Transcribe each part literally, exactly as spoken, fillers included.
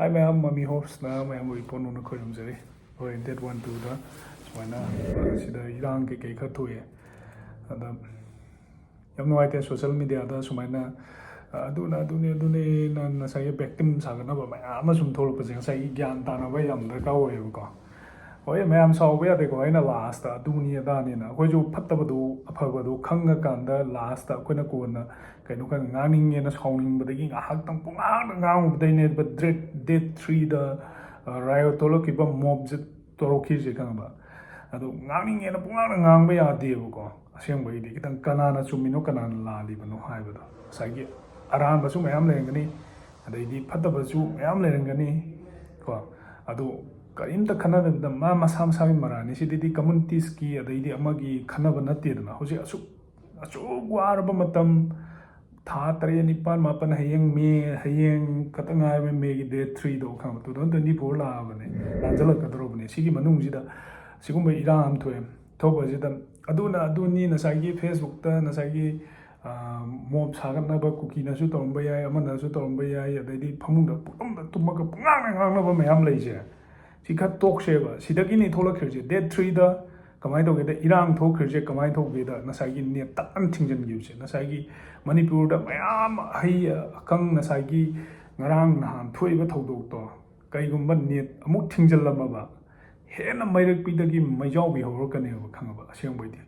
ꯍꯥꯏ ꯃꯌꯥꯝ, ꯃꯃꯤ ꯍꯣꯞꯁꯅ ꯃꯌꯥꯝꯕꯨ ꯏꯄꯣꯟ ꯅꯨꯡꯅ ꯈꯣꯏꯔꯝꯖꯔꯤ꯫ ꯍꯣꯏ, ꯗꯦꯠ ꯋꯥꯟ ꯇꯨꯗ ꯁꯨꯃꯥꯏꯅ ꯁꯤꯗ ꯏꯔꯥꯡ ꯀꯩꯀꯩ ꯈꯔ ꯊꯣꯛꯑꯦ꯫ ꯑꯗ ꯌꯥꯝ ꯅꯨꯡꯉꯥꯏꯇꯦ, ꯁꯣꯁꯦꯜ ꯃꯦꯗꯤꯌꯥꯗ ꯁꯨꯃꯥꯏꯅ, ꯑ, ꯑꯗꯨꯅ ꯑꯗꯨꯅꯤ, ꯑꯗꯨꯅꯤꯅ ꯉꯁꯥꯏꯒꯤ victim ꯁꯥꯒꯠꯅꯕ ꯃꯌꯥꯝ ꯑꯃ ꯁꯨꯝ ꯊꯣꯛꯂꯛꯄꯁꯦ ꯉꯁꯥꯏꯒꯤ ꯒ꯭ꯌꯥꯟ ꯇꯥꯅꯕ ꯌꯥꯝ ꯗꯔꯀꯥꯔ ꯑꯣꯏꯌꯦꯕꯀꯣ꯫ ꯍꯣꯏ, ꯃꯌꯥꯝ ꯁꯥꯎꯕ ꯌꯥꯗꯦꯀꯣ꯫ ꯑꯩꯅ ꯂꯥꯁꯇ ꯑꯗꯨꯅꯤ ꯑꯗꯥꯅꯤꯅ, ꯑꯩꯈꯣꯏꯁꯨ ꯐꯠꯇꯕꯗꯨ ꯑꯐꯕꯗꯨ ꯈꯪꯉꯀꯥꯟꯗ ꯂꯥꯁꯇ ꯑꯩꯈꯣꯏꯅ ꯀꯣꯟꯅ ꯀꯩꯅꯣ ꯈꯔ ꯉꯥꯡꯅꯤꯡꯉꯦꯅ ꯁꯥꯎꯅꯤꯡꯕꯗꯒꯤ ꯉꯥꯏꯍꯥꯛꯇꯪ ꯄꯨꯡꯉꯥꯡꯗ ꯉꯥꯡꯉꯨꯕꯗꯩꯅꯦꯕ ꯗꯦꯠ, ꯗꯦꯠ ꯊ꯭ꯔꯤꯗ ꯔꯥꯏꯑꯣꯠ ꯊꯣꯛꯂꯛꯈꯤꯕ, ꯃꯣꯞꯁꯦ ꯇꯧꯔꯛꯈꯤꯕꯁꯦ, ꯈꯪꯉꯕ? ꯑꯗꯨ ꯉꯥꯡꯅꯤꯡꯉꯦꯅ ꯄꯨꯡꯉꯥꯡꯗ ꯉꯥꯡꯕ ꯌꯥꯗꯦꯕꯀꯣ꯫ ꯑꯁꯦꯡꯕꯒꯤꯗꯤ ꯈꯤꯇꯪ ꯀꯅꯥꯅ ꯆꯨꯝꯃꯤꯅꯣ ꯀꯅꯥꯅ ꯂꯥꯜꯂꯤꯕꯅꯣ ꯍꯥꯏꯕꯗꯣ, ꯉꯁꯥꯏꯒꯤ ꯑꯔꯥꯟꯕꯁꯨ ꯃꯌꯥꯝ ꯂꯩꯔꯝꯒꯅꯤ, ꯑꯗꯩꯗꯤ ꯐꯠꯇꯕꯁꯨ ꯃꯌꯥꯝ ꯂꯩꯔꯝꯒꯅꯤ ꯀꯣ꯫ ꯑꯗꯨ ꯀꯔꯤꯝꯇ ꯈꯟꯅꯗꯕꯤꯗ ꯃꯥ ꯃꯁꯥ ꯃꯁꯥꯒꯤ ꯃꯔꯥꯜꯅꯤ꯫ ꯁꯤꯗꯗꯤ ꯀꯝꯃꯨꯅꯤꯇꯤꯁꯀꯤ ꯑꯗꯩꯗꯤ ꯑꯃꯒꯤ ꯈꯟꯅꯕ ꯅꯠꯇꯦꯗꯅ꯫ ꯍꯧꯖꯤꯛ ꯑꯁꯨꯛ, ꯑꯁꯨꯛ ꯋꯥꯔꯕ ꯃꯇꯝ, ꯊꯥ ꯇꯔꯦꯠ, ꯅꯤꯄꯥꯜ, ꯃꯥꯄꯜ, ꯍꯌꯦꯡ ꯃꯦ, ꯍꯌꯦꯡ ꯈꯛꯇ ꯉꯥꯏꯔꯕ ꯃꯦꯒꯤ ꯗꯦꯠ ꯊ꯭ꯔꯤꯗꯣ, ꯈꯪꯕ, ꯇꯨ ꯊꯥꯎꯖꯟ ꯇ꯭ꯋꯦꯟꯇꯤ ꯐꯣꯔ ꯂꯥꯛꯑꯕꯅꯦ, ꯂꯥꯟꯁꯤꯜꯂꯛꯀꯗꯧꯔꯕꯅꯦ꯫ ꯁꯤꯒꯤ ꯃꯅꯨꯡꯁꯤꯗ ꯁꯤꯒꯨꯝꯕ ꯏꯔꯥꯡ ꯑꯃ ꯊꯣꯛꯑꯦ꯫ ꯊꯣꯛꯄꯁꯤꯗ ꯑꯗꯨꯅ ꯑꯗꯨꯅꯤ, ꯉꯁꯥꯏꯒꯤ ꯐꯦꯁꯕꯨꯛꯇ ꯉꯁꯥꯏꯒꯤ, ꯑ, ꯃꯣꯞ ꯁꯥꯒꯠꯅꯕ ꯀꯨꯀꯤꯅꯁꯨ ꯇꯧꯔꯝꯕ ꯌꯥꯏ, ꯑꯃꯅꯁꯨ ꯇꯧꯔꯝꯕ ꯌꯥꯏ, ꯑꯗꯩꯗꯤ ꯐꯃꯨꯡꯗ ꯄꯨꯡꯇꯨꯝꯗ ꯇꯨꯝꯃꯒ ꯄꯨꯡꯉꯥꯡꯗ ꯉꯥꯡꯅꯕ ꯃꯌꯥꯝ ꯂꯩꯁꯦ꯫ ꯁꯤ ꯈꯔ ꯇꯣꯛꯁꯦꯕ꯫ ꯁꯤꯗꯒꯤꯅꯤ ꯊꯣꯛꯂꯛꯈ꯭ꯔꯤꯁꯦ꯫ ꯗꯦꯠ ꯊ꯭ꯔꯤꯗ ꯀꯃꯥꯏꯅ ꯇꯧꯒꯦꯗ, ꯏꯔꯥꯡ ꯊꯣꯛꯈ꯭ꯔꯤꯁꯦ ꯀꯃꯥꯏꯅ ꯇꯧꯒꯦꯗ, ꯉꯁꯥꯏꯒꯤ ꯅꯦꯠ ꯇꯛ ꯑꯅ ꯊꯤꯡꯖꯤꯟꯈꯤꯕꯁꯦ, ꯉꯁꯥꯏꯒꯤ ꯃꯅꯤꯄꯨꯔꯗ ꯃꯌꯥꯝ ꯑꯍꯩ ꯑꯈꯪ, ꯉꯁꯥꯏꯒꯤ ꯉꯔꯥꯡ ꯅꯍꯥꯟ ꯊꯣꯛꯏꯕ ꯊꯧꯗꯣꯛꯇꯣ, ꯀꯩꯒꯨꯝꯕ ꯅꯦꯠ ꯑꯃꯨꯛ ꯊꯤꯡꯖꯤꯜꯂꯝꯃꯕ, ꯍꯦꯟꯅ ꯃꯩꯔꯛꯄꯤꯗꯒꯤ ꯃꯩꯖꯥꯎꯕꯤ ꯍꯧꯔꯛꯀꯅꯦꯕ, ꯈꯪꯉꯕ? ꯑꯁꯦꯡꯕꯩꯗꯤ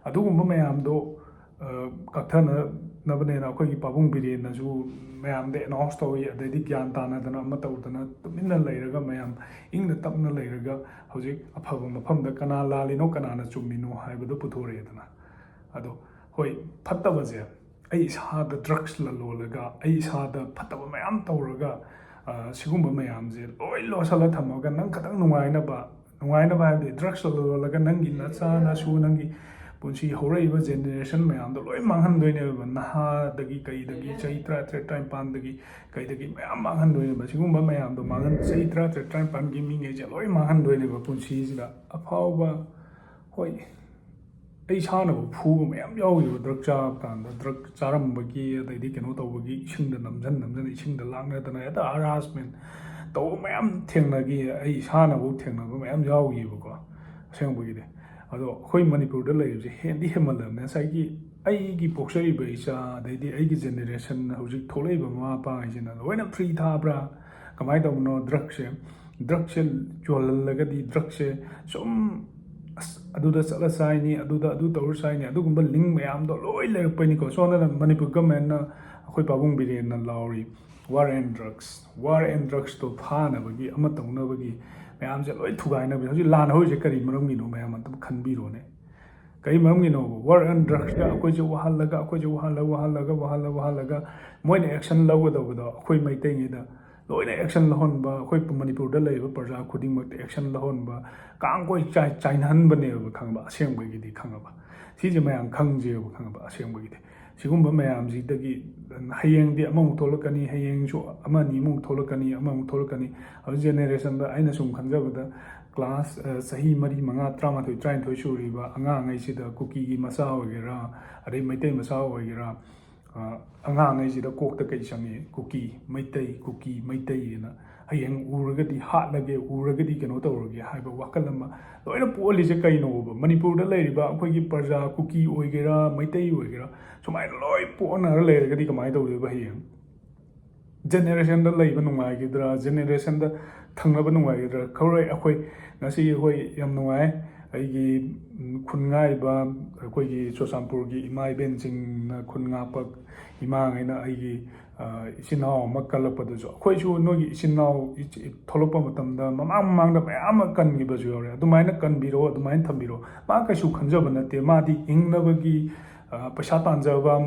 ꯑꯗꯨꯒꯨꯝꯕ ꯃꯌꯥꯝꯗꯣ, ꯑ, ꯀꯛꯊꯅꯅꯕꯅꯦꯅ ꯑꯩꯈꯣꯏꯒꯤ ꯄꯥꯕꯨꯡ ꯕꯤꯔꯦꯟꯅꯁꯨ ꯃꯌꯥꯝꯗ ꯑꯦꯅꯥꯎꯟꯁ ꯇꯧꯏ꯫ ꯑꯗꯩꯗꯤ ꯒ꯭ꯌꯥꯟ ꯇꯥꯅꯗꯅ ꯑꯃ ꯇꯧꯗꯅ ꯇꯨꯃꯤꯟꯅ ꯂꯩꯔꯒ, ꯃꯌꯥꯝ ꯏꯪꯅ ꯇꯞꯅ ꯂꯩꯔꯒ, ꯍꯧꯖꯤꯛ ꯑꯐꯕ ꯃꯐꯝꯗ ꯀꯅꯥ ꯂꯥꯜꯂꯤꯅꯣ ꯀꯅꯥꯅ ꯆꯨꯝꯃꯤꯅꯣ ꯍꯥꯏꯕꯗꯣ ꯄꯨꯊꯣꯔꯛꯑꯦꯗꯅ꯫ ꯑꯗꯣ ꯍꯣꯏ, ꯐꯠꯇꯕꯁꯦ, ꯑꯩ ꯏꯁꯥꯗ ꯗ꯭ꯔꯛꯁ ꯂꯂꯣꯜꯂꯒ, ꯑꯩ ꯏꯁꯥꯗ ꯐꯠꯇꯕ ꯃꯌꯥꯝ ꯇꯧꯔꯒ, ꯑ, ꯁꯤꯒꯨꯝꯕ ꯃꯌꯥꯝꯁꯦ ꯂꯣꯏ ꯂꯣꯠꯁꯤꯜꯂ ꯊꯝꯃꯒ, ꯅꯪ ꯈꯇꯪ ꯅꯨꯡꯉꯥꯏꯅꯕ, ꯅꯨꯡꯉꯥꯏꯅꯕ ꯍꯥꯏꯕꯗꯤ ꯗ꯭ꯔꯛꯁ ꯂꯂꯣꯜꯂꯒ ꯅꯪꯒꯤ ꯅꯆꯥ ꯅꯁꯨ, ꯅꯪꯒꯤ ꯄꯨꯟꯁꯤ ꯍꯧꯔꯛꯏꯕ ꯖꯦꯅꯦꯔꯦꯁꯟ ꯃꯌꯥꯝꯗꯣ ꯂꯣꯏ ꯃꯥꯡꯍꯟꯗꯣꯏꯅꯦꯕ꯫ ꯅꯍꯥꯗꯒꯤ ꯀꯩꯗꯒꯤ, ꯆꯍꯤ ꯇꯔꯥꯇꯔꯦꯠ, ꯇꯔꯥꯅꯤꯄꯥꯟꯗꯒꯤ ꯀꯩꯗꯒꯤ ꯃꯌꯥꯝ ꯃꯥꯡꯍꯟꯗꯣꯏꯅꯦꯕ꯫ ꯁꯤꯒꯨꯝꯕ ꯃꯌꯥꯝꯗꯣ ꯃꯥꯡꯍꯟ-, ꯆꯍꯤ ꯇꯔꯥꯇꯔꯦꯠ, ꯇꯔꯥꯅꯤꯄꯥꯟꯒꯤ ꯃꯤꯉꯩꯁꯦ ꯂꯣꯏ ꯃꯥꯡꯍꯟꯗꯣꯏꯅꯦꯕ ꯄꯨꯟꯁꯤꯁꯤꯗ꯫ ꯑꯐꯥꯎꯕ, ꯍꯣꯏ, ꯑꯩ ꯏꯁꯥꯅꯐꯥꯎ ꯐꯨꯕ ꯃꯌꯥꯝ ꯌꯥꯎꯈꯤꯕ, ꯗ꯭ꯔꯛ ꯆꯥꯕ ꯀꯥꯟꯗ, ꯗ꯭ꯔꯛ ꯆꯥꯔꯝꯕꯒꯤ, ꯑꯗꯩꯗꯤ ꯀꯩꯅꯣ ꯇꯧꯕꯒꯤ, ꯏꯁꯤꯡꯗ ꯅꯝꯖꯟ ꯅꯝꯖꯟ, ꯏꯁꯤꯡꯗ ꯂꯥꯛꯅꯗꯅ ꯍꯦꯛꯇ ꯍꯔꯥꯁꯃꯦꯟ ꯇꯧꯕ ꯃꯌꯥꯝ ꯊꯦꯡꯅꯈꯤ꯫ ꯑꯩ ꯏꯁꯥꯅꯐꯥꯎ ꯊꯦꯡꯅꯕ ꯃꯌꯥꯝ ꯌꯥꯎꯈꯤꯕꯀꯣ, ꯑꯁꯦꯡꯕꯒꯤꯗꯤ꯫ ꯑꯗꯣ ꯑꯩꯈꯣꯏ ꯃꯅꯤꯄꯨꯔꯗ ꯂꯩꯕꯁꯦ ꯍꯦꯟꯗꯤ ꯍꯦꯟꯃꯜꯂꯕꯅꯦ꯫ ꯉꯁꯥꯏꯒꯤ ꯑꯩꯒꯤ ꯄꯣꯛꯆꯔꯤꯕ ꯏꯆꯥ, ꯑꯗꯩꯗꯤ ꯑꯩꯒꯤ ꯖꯦꯅꯦꯔꯦꯁꯟ, ꯍꯧꯖꯤꯛ ꯊꯣꯛꯂꯛꯏꯕ ꯃꯃꯥ ꯃꯄꯥꯉꯩꯁꯤꯅ ꯂꯣꯏꯅ ꯐ꯭ꯔꯤ ꯊꯥꯕ꯭ꯔꯥ? ꯀꯃꯥꯏꯅ ꯇꯧꯕꯅꯣ? ꯗ꯭ꯔꯛꯁꯦ, ꯗ꯭ꯔꯛꯁꯦ ꯌꯣꯜꯍꯜꯂꯒꯗꯤ, ꯗ꯭ꯔꯛꯁꯦ ꯁꯨꯝ, ꯑꯁ, ꯑꯗꯨꯗ ꯆꯠꯂ ꯆꯥꯏꯅꯤ, ꯑꯗꯨꯗ ꯑꯗꯨ ꯇꯧꯔ ꯆꯥꯏꯅꯤ, ꯑꯗꯨꯒꯨꯝꯕ ꯂꯤꯡ ꯃꯌꯥꯝꯗꯣ ꯂꯣꯏ ꯂꯩꯔꯛꯄꯩꯅꯤꯀꯣ꯫ ꯁꯣꯝꯗꯅ ꯃꯅꯤꯄꯨꯔ ꯒꯃꯦꯟꯅ, ꯑꯩꯈꯣꯏ ꯄꯥꯕꯨꯡ ꯕꯤꯔꯦꯟꯅ ꯂꯥꯎꯔꯤ, "War and drugs, war and drugsꯇꯣ ꯐꯥꯅꯕꯒꯤ, ꯑꯃ ꯇꯧꯅꯕꯒꯤ ꯃꯌꯥꯝꯁꯦ ꯂꯣꯏ ꯊꯨꯒꯥꯏꯅꯕꯅꯤ"꯫ ꯍꯧꯖꯤꯛ ꯂꯥꯟ ꯍꯧꯔꯤꯁꯦ ꯀꯔꯤ ꯃꯔꯝꯒꯤꯅꯣ? ꯃꯌꯥꯝ ꯑꯝꯇ ꯈꯟꯕꯤꯔꯣꯅꯦ꯫ ꯀꯔꯤ ꯃꯔꯝꯒꯤꯅꯣ? War and drugsꯇ ꯑꯩꯈꯣꯏꯁꯦ ꯋꯥꯍꯜꯂꯒ, ꯑꯩꯈꯣꯏꯁꯦ ꯋꯥꯍꯜꯂ, ꯋꯥꯍꯜꯂꯒ, ꯋꯥꯍꯜꯂ, ꯋꯥꯍꯜꯂꯒ, ꯃꯣꯏꯅ action ꯂꯧꯒꯗꯧꯕꯗꯣ ꯑꯩꯈꯣꯏ ꯃꯩꯇꯩꯉꯩꯗ ꯂꯣꯏꯅ action ꯂꯧꯍꯟꯕ, ꯑꯩꯈꯣꯏ ꯃꯅꯤꯄꯨꯔꯗ ꯂꯩꯔꯤꯕ ꯄ꯭ꯔꯖꯥ ꯈꯨꯗꯤꯡꯃꯛꯇ action ꯂꯧꯍꯟꯕ, ꯀꯥꯡ ꯀꯣꯏ ꯆꯥꯏ-, ꯆꯥꯏꯅꯍꯟꯕꯅꯦꯕ, ꯈꯪꯉꯕ? ꯑꯁꯦꯡꯕꯒꯤꯗꯤ, ꯈꯪꯉꯕ? ꯁꯤꯁꯦ ꯃꯌꯥꯝ ꯈꯪꯖꯦꯕ, ꯈꯪꯉꯕ? ꯑꯁꯦꯡꯕꯒꯤꯗꯤ ꯁꯤꯒꯨꯝꯕ ꯃꯌꯥꯝꯁꯤꯗꯒꯤ ꯍꯌꯦꯡꯗꯤ ꯑꯃꯃꯨꯛ ꯊꯣꯛꯂꯛꯀꯅꯤ, ꯍꯌꯦꯡꯁꯨ ꯑꯃ ꯑꯅꯤꯃꯨꯛ ꯊꯣꯛꯂꯛꯀꯅꯤ, ꯑꯃꯃꯨꯛ ꯊꯣꯛꯂꯛꯀꯅꯤ꯫ ꯍꯧꯖꯤꯛ ꯖꯦꯅꯦꯔꯦꯁꯟꯗ ꯑꯩꯅ ꯁꯨꯝ ꯈꯟꯖꯕꯗ, ꯀ꯭ꯂꯥꯁ, ꯑ, ꯆꯍꯤ ꯃꯔꯤ, ꯃꯉꯥ, ꯇꯔꯥꯃꯥꯊꯣꯏ, ꯇꯔꯥꯅꯤꯊꯣꯏ ꯁꯨꯔꯤꯕ ꯑꯉꯥꯡꯉꯩꯁꯤꯗ, ꯀꯨꯀꯤꯒꯤ ꯃꯆꯥ ꯑꯣꯏꯒꯦꯔꯥ, ꯑꯗꯩ ꯃꯩꯇꯩ ꯃꯆꯥ ꯑꯣꯏꯒꯦꯔꯥ, ꯑ, ꯑꯉꯥꯡꯉꯩꯁꯤꯗ ꯀꯣꯛꯇ ꯀꯩ ꯆꯪꯉꯤ? ꯀꯨꯀꯤ, ꯃꯩꯇꯩ, ꯀꯨꯀꯤ, ꯃꯩꯇꯩ ꯍꯥꯏꯅ, ꯍꯌꯦꯡ ꯎꯔꯒꯗꯤ ꯍꯥꯠꯂꯒꯦ, ꯎꯔꯒꯗꯤ ꯀꯩꯅꯣ ꯇꯧꯔꯒꯦ ꯍꯥꯏꯕ ꯋꯥꯈꯜ ꯑꯃ ꯂꯣꯏꯅ ꯄꯣꯛꯍꯜꯂꯤꯁꯦ ꯀꯩꯅꯣꯕ? ꯃꯅꯤꯄꯨꯔꯗ ꯂꯩꯔꯤꯕ ꯑꯩꯈꯣꯏꯒꯤ ꯄ꯭ꯔꯖꯥ, ꯀꯨꯀꯤ ꯑꯣꯏꯒꯦꯔꯥ, ꯃꯩꯇꯩ ꯑꯣꯏꯒꯦꯔꯥ, ꯁꯨꯃꯥꯏꯅ ꯂꯣꯏ ꯄꯣꯛꯍꯟꯅꯔ ꯂꯩꯔꯒꯗꯤ ꯀꯃꯥꯏꯅ ꯇꯧꯗꯣꯏꯕ ꯍꯌꯦꯡ? ꯖꯦꯅꯦꯔꯦꯁꯟꯗ ꯂꯩꯕ ꯅꯨꯡꯉꯥꯏꯈꯤꯗ꯭ꯔꯥ? ꯖꯦꯅꯦꯔꯦꯁꯟꯗ ꯊꯪꯅꯕ ꯅꯨꯡꯉꯥꯏꯈꯤꯗ꯭ꯔꯥ? ꯈꯔ ꯑꯩꯈꯣꯏ ꯉꯁꯤ ꯑꯩꯈꯣꯏ ꯌꯥꯝ ꯅꯨꯡꯉꯥꯏ꯫ ꯑꯩꯒꯤ, ꯎꯝ, ꯈꯨꯟ ꯉꯥꯛꯏꯕ ꯑꯩꯈꯣꯏꯒꯤ ꯆꯨꯔꯆꯥꯟꯄꯨꯔꯒꯤ ꯏꯃꯥ ꯏꯕꯦꯟꯁꯤꯡꯅ, ꯈꯨꯟ ꯉꯥꯛꯄ ꯏꯃꯥꯉꯩꯅ ꯑꯩꯒꯤ, ꯑ, ꯏꯆꯤꯟ ꯏꯅꯥꯎ ꯑꯃ ꯀꯜꯂꯛꯄꯗꯨꯁꯨ, ꯑꯩꯈꯣꯏꯁꯨ ꯅꯣꯏꯒꯤ ꯏꯆꯤꯟ ꯏꯅꯥꯎ ꯏꯆ-, ꯊꯣꯛꯂꯛꯄ ꯃꯇꯝꯗ ꯃꯃꯥꯡ ꯃꯃꯥꯡꯗ ꯃꯌꯥꯝ ꯑꯃ ꯀꯟꯈꯤꯕꯁꯨ ꯌꯥꯎꯔꯦ꯫ ꯑꯗꯨꯃꯥꯏꯅ ꯀꯟꯕꯤꯔꯣ, ꯑꯗꯨꯃꯥꯏꯅ ꯊꯝꯕꯤꯔꯣ꯫ ꯃꯥ ꯀꯩꯁꯨ ꯈꯟꯖꯕ ꯅꯠꯇꯦ꯫ ꯃꯥꯗꯤ ꯍꯤꯡꯅꯕꯒꯤ, ꯑ, ꯄꯩꯁꯥ ꯇꯥꯟꯖꯕ,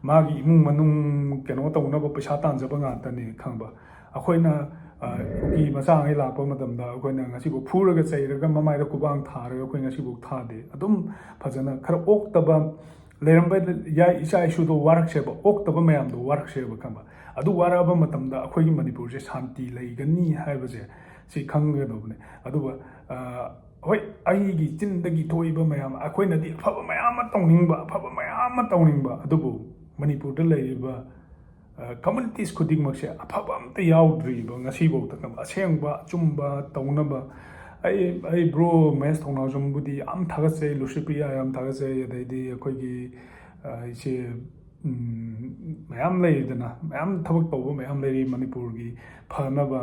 ꯃꯥꯒꯤ ꯏꯃꯨꯡ ꯃꯅꯨꯡ ꯀꯩꯅꯣ ꯇꯧꯅꯕ ꯄꯩꯁꯥ ꯇꯥꯟꯖꯕ ꯉꯥꯛꯇꯅꯦ, ꯈꯪꯕ꯫ ꯑꯩꯈꯣꯏꯅ, ꯑ, ꯀꯨꯀꯤ ꯃꯆꯥꯉꯩ ꯂꯥꯛꯄ ꯃꯇꯝꯗ ꯑꯩꯈꯣꯏꯅ ꯉꯁꯤꯐꯥꯎ ꯐꯨꯔꯒ ꯆꯩꯔꯒ ꯃꯃꯥꯏꯗ ꯈꯨꯕꯥꯡ ꯊꯥꯔꯒ ꯑꯩꯈꯣꯏ ꯉꯁꯤꯐꯥꯎ ꯊꯥꯗꯦ꯫ ꯑꯗꯨꯝ ꯐꯖꯅ ꯈꯔ ꯑꯣꯛꯇꯕ ꯂꯩꯔꯝꯕ ꯌꯥꯏ, ꯏꯆꯥ ꯏꯁꯨꯗꯣ ꯋꯥꯔꯛꯁꯦꯕ, ꯑꯣꯛꯇꯕ ꯃꯌꯥꯝꯗꯣ ꯋꯥꯔꯛꯁꯦꯕ, ꯈꯪꯕ꯫ ꯑꯗꯨ ꯋꯥꯔꯛꯑꯕ ꯃꯇꯝꯗ ꯑꯩꯈꯣꯏꯒꯤ ꯃꯅꯤꯄꯨꯔꯁꯦ ꯁꯥꯟꯇꯤ ꯂꯩꯒꯅꯤ ꯍꯥꯏꯕꯁꯦ ꯁꯤ ꯈꯪꯒꯗꯧꯕꯅꯦ꯫ ꯑꯗꯨꯒ, ꯑ, ꯍꯣꯏ, ꯑꯩꯒꯤ ꯆꯤꯟꯗꯒꯤ ꯊꯣꯛꯏꯕ ꯃꯌꯥꯝ, ꯑꯩꯈꯣꯏꯅꯗꯤ ꯑꯐꯕ ꯃꯌꯥꯝ ꯑꯃ ꯇꯧꯅꯤꯡꯕ, ꯑꯐꯕ ꯃꯌꯥꯝ ꯑꯃ ꯇꯧꯅꯤꯡꯕ, ꯑꯗꯨꯕꯨ ꯃꯅꯤꯄꯨꯔꯗ ꯂꯩꯔꯤꯕ communities ꯈꯨꯗꯤꯡꯃꯛꯁꯦ ꯑꯐꯕ ꯑꯝꯇ ꯌꯥꯎꯗ꯭ꯔꯤꯕ ꯉꯁꯤꯐꯥꯎꯗ, ꯈꯪꯕ? ꯑꯁꯦꯡꯕ ꯑꯆꯨꯝꯕ ꯇꯧꯅꯕ꯫ ꯑꯩ ꯑꯩ ꯕ꯭ꯔꯣ ꯃꯍꯦꯁ ꯊꯧꯅꯥꯎꯖꯝꯕꯨꯗꯤ ꯌꯥꯝ ꯊꯥꯒꯠꯆꯩ, ꯂꯨꯁꯤꯄ꯭ꯔꯤꯌꯥ ꯌꯥꯝ ꯊꯥꯒꯠꯆꯩ, ꯑꯗꯩꯗꯤ ꯑꯩꯈꯣꯏꯒꯤ ꯏꯆꯦ ꯃꯌꯥꯝ ꯂꯩꯔꯤꯗꯅ, ꯃꯌꯥꯝ ꯊꯕꯛ ꯇꯧꯕ ꯃꯌꯥꯝ ꯂꯩꯔꯤ ꯃꯅꯤꯄꯨꯔꯒꯤ ꯐꯅꯕ꯫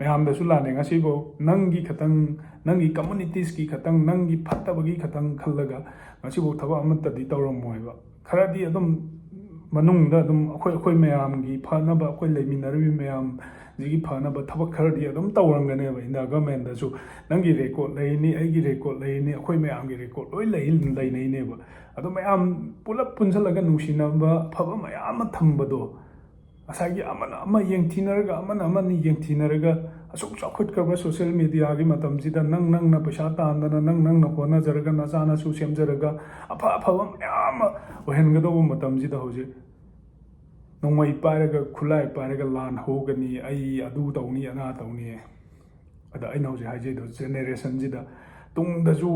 ꯃꯌꯥꯝꯗꯁꯨ ꯂꯥꯟꯅꯩ, ꯉꯁꯤꯐꯥꯎ ꯅꯪꯒꯤ ꯈꯇꯪ, ꯅꯪꯒꯤ communities ꯀꯤ ꯈꯇꯪ, ꯅꯪꯒꯤ ꯐꯠꯇꯕꯒꯤ ꯈꯇꯪ ꯈꯜꯂꯒ ꯉꯁꯤꯐꯥꯎ ꯊꯕꯛ ꯑꯃꯠꯇꯗꯤ ꯇꯧꯔꯝꯃꯣꯏꯕ꯫ ꯈꯔꯗꯤ ꯑꯗꯨꯝ ꯃꯅꯨꯡꯗ ꯑꯗꯨꯝ ꯑꯩꯈꯣꯏ ꯑꯩꯈꯣꯏ ꯃꯌꯥꯝꯒꯤ ꯐꯅꯕ, ꯑꯩꯈꯣꯏ ꯂꯩꯃꯤꯟꯅꯔꯤꯕ ꯃꯌꯥꯝꯁꯤꯒꯤ ꯐꯅꯕ ꯊꯕꯛ ꯈꯔꯗꯤ ꯑꯗꯨꯝ ꯇꯧꯔꯝꯒꯅꯦꯕ꯫ ꯏꯟꯗꯤꯌꯥ ꯒꯃꯦꯟꯗꯁꯨ ꯅꯪꯒꯤ ꯔꯦꯀꯣꯔꯠ ꯂꯩꯅꯤ, ꯑꯩꯒꯤ ꯔꯦꯀꯣꯔꯠ ꯂꯩꯅꯤ, ꯑꯩꯈꯣꯏ ꯃꯌꯥꯝꯒꯤ ꯔꯦꯀꯣꯔꯠ ꯂꯣꯏ ꯂꯩ ꯂꯩꯅꯩꯅꯦꯕ꯫ ꯑꯗꯣ ꯃꯌꯥꯝ ꯄꯨꯂꯞ ꯄꯨꯟꯁꯤꯜꯂꯒ ꯅꯨꯡꯁꯤꯅꯕ ꯑꯐꯕ ꯃꯌꯥꯝ ꯑꯃ ꯊꯝꯕꯗꯣ, ꯉꯁꯥꯏꯒꯤ ꯑꯃꯅ ꯑꯃ ꯌꯦꯡꯊꯤꯅꯔꯒ, ꯑꯃꯅ ꯑꯃꯅ ꯌꯦꯡꯊꯤꯅꯔꯒ, ꯑꯁꯨꯛ ꯆꯥꯎꯈꯠꯈ꯭ꯔꯕ ꯁꯣꯁꯤꯌꯦꯜ ꯃꯦꯗꯤꯌꯥꯒꯤ ꯃꯇꯝꯁꯤꯗ ꯅꯪ ꯅꯪꯅ ꯄꯩꯁꯥ ꯇꯥꯟꯗꯅ, ꯅꯪ ꯅꯪꯅ ꯍꯣꯠꯅꯖꯔꯒ, ꯅꯆꯥ ꯅꯁꯨ ꯁꯦꯝꯖꯔꯒ, ꯑꯐ ꯑꯐꯕ ꯃꯌꯥꯝ ꯑꯃ ꯑꯣꯏꯍꯟꯒꯗꯧꯕ ꯃꯇꯝꯁꯤꯗ ꯍꯧꯖꯤꯛ ꯅꯣꯡꯃꯩ ꯄꯥꯏꯔꯒ, ꯈꯨꯠꯂꯥꯏ ꯄꯥꯏꯔꯒ ꯂꯥꯟ ꯍꯧꯒꯅꯤ, ꯑꯩ ꯑꯗꯨ ꯇꯧꯅꯤ, ꯑꯅꯥ ꯇꯧꯅꯤ꯫ ꯑꯗ ꯑꯩꯅ ꯍꯧꯖꯤꯛ ꯍꯥꯏꯖꯩꯗꯣ, ꯖꯦꯅꯦꯔꯦꯁꯟꯁꯤꯗ ꯇꯨꯡꯗꯁꯨ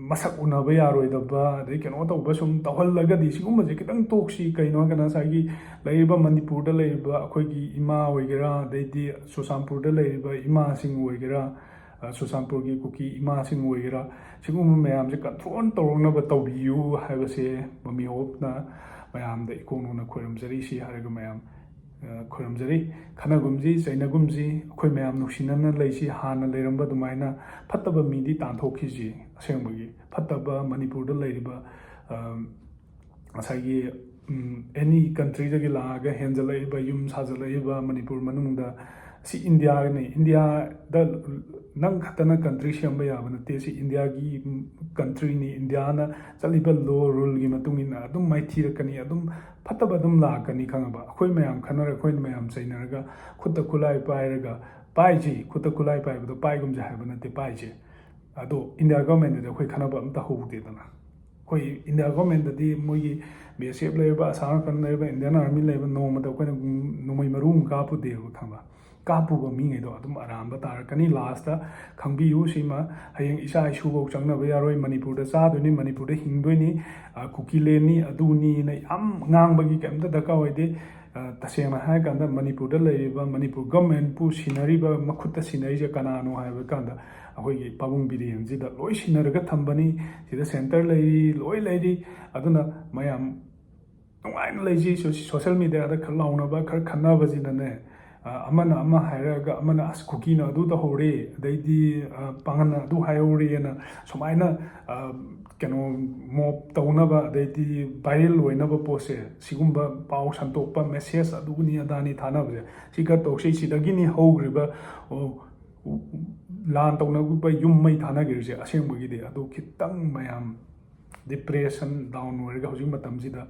ꯃꯁꯛ ꯎꯅꯕ ꯌꯥꯔꯣꯏꯗꯕ, ꯑꯗꯩ ꯀꯩꯅꯣ ꯇꯧꯕ ꯁꯨꯝ ꯇꯧꯍꯜꯂꯒꯗꯤ, ꯁꯤꯒꯨꯝꯕꯁꯦ ꯈꯤꯇꯪ ꯇꯣꯛꯁꯤ꯫ ꯀꯩꯅꯣ ꯍꯥꯏꯔꯀꯥꯟꯗ ꯉꯁꯥꯏꯒꯤ ꯂꯩꯔꯤꯕ ꯃꯅꯤꯄꯨꯔꯗ ꯂꯩꯔꯤꯕ ꯑꯩꯈꯣꯏꯒꯤ ꯏꯃꯥ ꯑꯣꯏꯒꯦꯔꯥ, ꯑꯗꯩꯗꯤ ꯆꯨꯔꯆꯥꯟꯄꯨꯔꯗ ꯂꯩꯔꯤꯕ ꯏꯃꯥꯁꯤꯡ ꯑꯣꯏꯒꯦꯔꯥ, ꯑ, ꯆꯨꯔꯆꯥꯟꯄꯨꯔꯒꯤ ꯀꯨꯀꯤ ꯏꯃꯥꯁꯤꯡ ꯑꯣꯏꯒꯦꯔꯥ, ꯁꯤꯒꯨꯝꯕ ꯃꯌꯥꯝꯁꯦ ꯀꯟꯇ꯭ꯔꯣꯜ ꯇꯧꯔꯛꯅꯕ ꯇꯧꯕꯤꯌꯨ ꯍꯥꯏꯕꯁꯦ ꯃꯃꯤ ꯍꯣꯞꯅ ꯃꯌꯥꯝꯗ ꯏꯀꯣꯛ ꯅꯧꯅ ꯈꯣꯏꯔꯝꯖꯔꯤ꯫ ꯁꯤ ꯍꯥꯏꯔꯒ ꯃꯌꯥꯝ ꯑ, ꯈꯣꯏꯔꯝꯖꯔꯤ꯫ ꯈꯠꯅꯒꯨꯝꯁꯤ, ꯆꯩꯅꯒꯨꯝꯁꯤ, ꯑꯩꯈꯣꯏ ꯃꯌꯥꯝ ꯅꯨꯡꯁꯤꯅꯅ ꯂꯩꯁꯤ꯫ ꯍꯥꯟꯅ ꯂꯩꯔꯝꯕ ꯑꯗꯨꯃꯥꯏꯅ ꯐꯠꯇꯕ ꯃꯤꯗꯤ ꯇꯥꯟꯊꯣꯛꯈꯤꯁꯤ꯫ ꯑꯁꯦꯡꯕꯒꯤ ꯐꯠꯇꯕ ꯃꯅꯤꯄꯨꯔꯗ ꯂꯩꯔꯤꯕ, ꯑ, ꯉꯁꯥꯏꯒꯤ, ꯎꯝ, ꯑꯦꯅꯤ ꯀꯟꯇ꯭ꯔꯤꯗꯒꯤ ꯂꯥꯛꯑꯒ ꯍꯦꯟꯖꯜꯂꯛꯏꯕ, ꯌꯨꯝ ꯁꯥꯖꯜꯂꯛꯏꯕ ꯃꯅꯤꯄꯨꯔ ꯃꯅꯨꯡꯗ, ꯁꯤ ꯏꯟꯗꯤꯌꯥꯅꯤ꯫ ꯏꯟꯗꯤꯌꯥꯗ ꯅꯪ ꯈꯛꯇꯅ ꯀꯟꯇ꯭ꯔꯤ ꯁꯦꯝꯕ ꯌꯥꯕ ꯅꯠꯇꯦ꯫ ꯁꯤ ꯏꯟꯗꯤꯌꯥꯒꯤ, ꯎꯝ, ꯀꯟꯇ꯭ꯔꯤꯅꯤ꯫ ꯏꯟꯗꯤꯌꯥꯅ ꯆꯠꯂꯤꯕ ꯂꯣ ꯔꯨꯜꯒꯤ ꯃꯇꯨꯡ ꯏꯟꯅ ꯑꯗꯨꯝ ꯃꯥꯏꯊꯤꯔꯛꯀꯅꯤ, ꯑꯗꯨꯝ ꯐꯠꯇꯕ ꯑꯗꯨꯝ ꯂꯥꯛꯀꯅꯤ, ꯈꯪꯉꯕ? ꯑꯩꯈꯣꯏ ꯃꯌꯥꯝ ꯈꯟꯅꯔ, ꯑꯩꯈꯣꯏ ꯃꯌꯥꯝ ꯆꯩꯅꯔꯒ, ꯈꯨꯠꯇ ꯈꯨꯠꯂꯥꯏ ꯄꯥꯏꯔꯒ, ꯄꯥꯏꯁꯤ, ꯈꯨꯠꯇ ꯈꯨꯠꯂꯥꯏ ꯄꯥꯏꯕꯗꯣ ꯄꯥꯏꯒꯨꯝꯁꯦ ꯍꯥꯏꯕ ꯅꯠꯇꯦ, ꯄꯥꯏꯁꯦ꯫ ꯑꯗꯣ ꯏꯟꯗꯤꯌꯥ ꯒꯣꯔꯃꯦꯟꯗꯗꯤ ꯑꯩꯈꯣꯏ ꯈꯟꯅꯕ ꯑꯝꯇ ꯍꯧꯗꯦꯗꯅ꯫ ꯑꯩꯈꯣꯏ ꯏꯟꯗꯤꯌꯥ ꯒꯣꯔꯃꯦꯟꯗꯗꯤ ꯃꯣꯏꯒꯤ ꯕꯤ ꯑꯦꯁ ꯑꯦꯐ ꯂꯩꯔꯤꯕ, ꯑꯁꯥꯝ ꯔꯥꯏꯐꯜ ꯂꯩꯔꯤꯕ, ꯏꯟꯗꯤꯌꯥꯟ ꯑꯥꯔꯃꯤ ꯂꯩꯔꯤꯕ, ꯅꯣꯡꯃꯗ ꯑꯩꯈꯣꯏꯅ ꯅꯣꯡꯃꯩ ꯃꯔꯨ ꯑꯃ ꯀꯥꯞꯄꯨꯗꯦꯕ, ꯈꯪꯕ? ꯀꯥꯞꯄꯨꯕ ꯃꯤꯉꯩꯗꯣ ꯑꯗꯨꯝ ꯑꯔꯥꯟꯕ ꯇꯥꯔꯛꯀꯅꯤ꯫ Last ꯈꯪꯕꯤꯌꯨ ꯁꯤꯃ, ꯍꯌꯦꯡ ꯏꯆꯥ ꯏꯁꯨꯐꯧ ꯆꯪꯅꯕ ꯌꯥꯔꯣꯏ꯫ ꯃꯅꯤꯄꯨꯔꯗ ꯆꯥꯗꯣꯏꯅꯤ, ꯃꯅꯤꯄꯨꯔꯗ ꯍꯤꯡꯗꯣꯏꯅꯤ, ꯀꯨꯀꯤꯂꯦꯟꯅꯤ, ꯑꯗꯨꯅꯤꯅ ꯌꯥꯝ ꯉꯥꯡꯕꯒꯤ ꯀꯩꯝꯇ ꯗꯔꯀꯥꯔ ꯑꯣꯏꯗꯦ꯫ ꯇꯁꯦꯡꯅ ꯍꯥꯏꯔꯀꯥꯟꯗ ꯃꯅꯤꯄꯨꯔꯗ ꯂꯩꯔꯤꯕ, ꯃꯅꯤꯄꯨꯔ ꯒꯃꯦꯟꯄꯨ ꯁꯤꯟꯅꯔꯤꯕ, ꯃꯈꯨꯠꯇ ꯁꯤꯟꯅꯔꯤꯁꯦ ꯀꯅꯥꯅꯣ ꯍꯥꯏꯕ ꯀꯥꯟꯗ ꯑꯩꯈꯣꯏꯒꯤ ꯄꯥꯕꯨꯡ ꯕꯤꯔꯦꯟꯁꯤꯗ ꯂꯣꯏ ꯁꯤꯟꯅꯔꯒ ꯊꯝꯕꯅꯤ꯫ ꯁꯤꯗ ꯁꯦꯟꯇꯔ ꯂꯩꯔꯤ, ꯂꯣꯏ ꯂꯩꯔꯤ꯫ ꯑꯗꯨꯅ ꯃꯌꯥꯝ ꯅꯨꯡꯉꯥꯏꯅ ꯂꯩꯁꯤ꯫ ꯁꯣ-, ꯁꯣꯁꯦꯜ ꯃꯤꯗꯤꯌꯥꯗ ꯈꯔ ꯂꯥꯎꯅꯕ, ꯈꯔ ꯈꯟꯅꯕꯁꯤꯅꯅꯦ, ꯑꯃꯅ ꯑꯃ ꯍꯥꯏꯔꯛꯑꯒ ꯑꯃꯅ "ꯑꯁ, ꯀꯨꯀꯤꯅ ꯑꯗꯨ ꯇꯧꯍꯧꯔꯦ", ꯑꯗꯩꯗꯤ ꯄꯥꯡꯒꯟꯅ ꯑꯗꯨ ꯍꯥꯏꯍꯧꯔꯦꯅ ꯁꯨꯃꯥꯏꯅ ꯀꯩꯅꯣ, ꯃꯣꯞ ꯇꯧꯅꯕ, ꯑꯗꯩꯗꯤ ꯚꯥꯏꯔꯦꯜ ꯑꯣꯏꯅꯕ ꯄꯣꯠꯁꯦ, ꯁꯤꯒꯨꯝꯕ ꯄꯥꯎ ꯁꯟꯇꯣꯛꯄ, ꯃꯦꯁꯦꯖ ꯑꯗꯨꯅꯤ ꯑꯗꯥꯅꯤ ꯊꯥꯅꯕꯁꯦ, ꯁꯤ ꯈꯔ ꯇꯧꯁꯤ꯫ ꯁꯤꯗꯒꯤꯅꯤ ꯍꯧꯈ꯭ꯔꯤꯕ, ꯑꯣ, ꯂꯥꯟ ꯇꯧꯅꯕ ꯌꯨꯝ ꯃꯩ ꯊꯥꯅꯈ꯭ꯔꯤꯁꯦ꯫ ꯑꯁꯦꯡꯕꯒꯤꯗꯤ ꯑꯗꯨ ꯈꯤꯇꯪ ꯃꯌꯥꯝ ꯗꯤꯄ꯭ꯔꯦꯁꯟ ꯗꯥꯎꯟ ꯑꯣꯏꯔꯒ ꯍꯧꯖꯤꯛ ꯃꯇꯝꯁꯤꯗ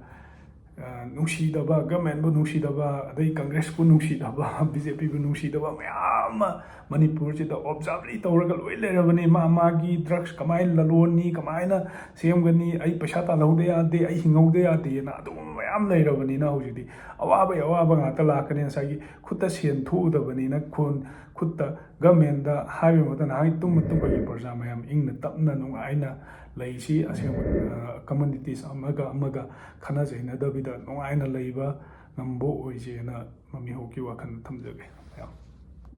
ꯅꯨꯡꯁꯤꯗꯕ, ꯒꯃꯦꯟꯕꯨ ꯅꯨꯡꯁꯤꯗꯕ, ꯑꯗꯩ ꯀꯪꯒ꯭ꯔꯦꯁꯄꯨ ꯅꯨꯡꯁꯤꯗꯕ, ꯕꯤ ꯖꯦ ꯄꯤꯕꯨ ꯅꯨꯡꯁꯤꯗꯕ ꯃꯌꯥꯝ ꯑꯃ ꯃꯅꯤꯄꯨꯔꯁꯤꯗ ꯑꯣꯕꯖꯥꯔꯚꯂꯤ ꯇꯧꯔꯒ ꯂꯣꯏ ꯂꯩꯔꯕꯅꯤ꯫ ꯃꯥ ꯃꯥꯒꯤ ꯗ꯭ꯔꯒꯁ ꯀꯃꯥꯏꯅ ꯂꯂꯣꯟꯅꯤ, ꯀꯃꯥꯏꯅ ꯁꯦꯝꯒꯅꯤ, ꯑꯩ ꯄꯩꯁꯥ ꯇꯥꯜꯍꯧꯗ ꯌꯥꯗꯦ, ꯑꯩ ꯍꯤꯡꯍꯧꯗ ꯌꯥꯗꯦꯅ ꯑꯗꯨꯒꯨꯝꯕ ꯃꯌꯥꯝ ꯂꯩꯔꯕꯅꯤꯅ ꯍꯧꯖꯤꯛꯇꯤ ꯑꯋꯥꯕꯒꯤ ꯑꯋꯥꯕ ꯉꯥꯛꯇ ꯂꯥꯛꯀꯅꯤ꯫ ꯉꯁꯥꯏꯒꯤ ꯈꯨꯠꯇ ꯁꯦꯟ ꯊꯣꯛꯎꯗꯕꯅꯤꯅ ꯈꯨꯟ ꯈꯨꯠꯇ ꯒꯃꯦꯟꯗ ꯍꯥꯏꯕ ꯃꯇꯝꯗ ꯍꯥꯏ ꯇꯨꯝꯕ ꯇꯨꯝꯕꯒꯤ ꯄ꯭ꯔꯖꯥ ꯃꯌꯥꯝ ꯏꯪꯅ ꯇꯞꯅ ꯅꯨꯡꯉꯥꯏꯅ ꯂꯩꯁꯤ꯫ ꯑꯁꯦꯡꯕ ꯀꯝꯃꯨꯅꯤꯇꯤꯁ ꯑꯃꯒ ꯑꯃꯒ ꯈꯠꯅ ꯆꯩꯅꯗꯕꯤꯗ ꯅꯨꯡꯉꯥꯏꯅ ꯂꯩꯕ ꯉꯝꯕ ꯑꯣꯏꯁꯦꯅ ꯃꯃꯤ ꯍꯧꯀꯤ ꯋꯥꯈꯜ ꯊꯝꯖꯒꯦ꯫